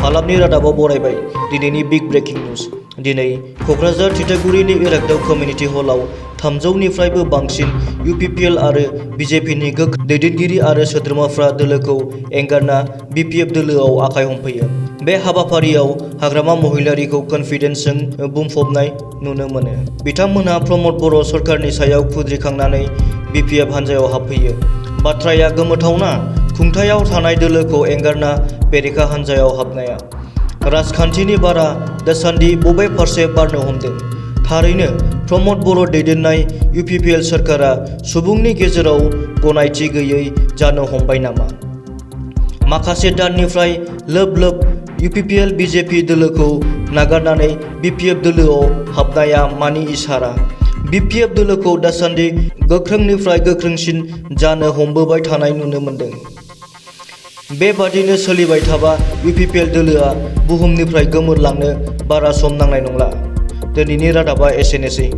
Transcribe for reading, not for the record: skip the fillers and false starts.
हालामनि रादाबाव बरायबाय दिनैनि big breaking news. दिनै क'क्राझार थिथागुरिनि इरागदाव कमिउनिटि हलाव 300निफ्रायबो बांसिन UPPL आरो BJPनि दैदेनगिरि आरो सोद्रोमाफ्रा दोलोखौ एंगारना BPF दोलोआव आखाइ हमफैयो। बे हाबाफारियाव हाग्रामा महिलारिखौ कन्फिडेन्सजों बुंफबनाय नुनो मोनो। बिथांमोनहा प्रमद बर' सरकारनि सायाव खुद्रिखांनानै BPF हान्जायाव हाबफैयो। बाथ्राया गोमोथावना, खुंथायाव थानाय दोलोखौ एंगारना बेरेखा हान्जायाव हाबनाया। राजखान्थिनि बारा दासान्दि बबे फारसे बारनो हमदों? थारैनो प्रमद बर' दैदेननाय UPPL सोरखारा सुबुंनि गेजेराव गनायथि गैयै जानो हमबाय नामा? माखासे दाननिफ्राय लोब लोब UPPL BJP दोलोखौ नागारनानै BPF दोलोआव हाबनाया मानि इसारा? BPF दोलोखौ दासान्दि गोख्रोंनिफ्राय गोख्रोंसिन जानो हमबोबाय थानाय नुनो मोन्दों। बेबादिनो सोलिबाय थाबा UPPL दोलोआ बुहुमनिफ्राय गोमोरलांनो बारा सम नांनाय नंला। दिनैनि रादाबा एसेनोसै।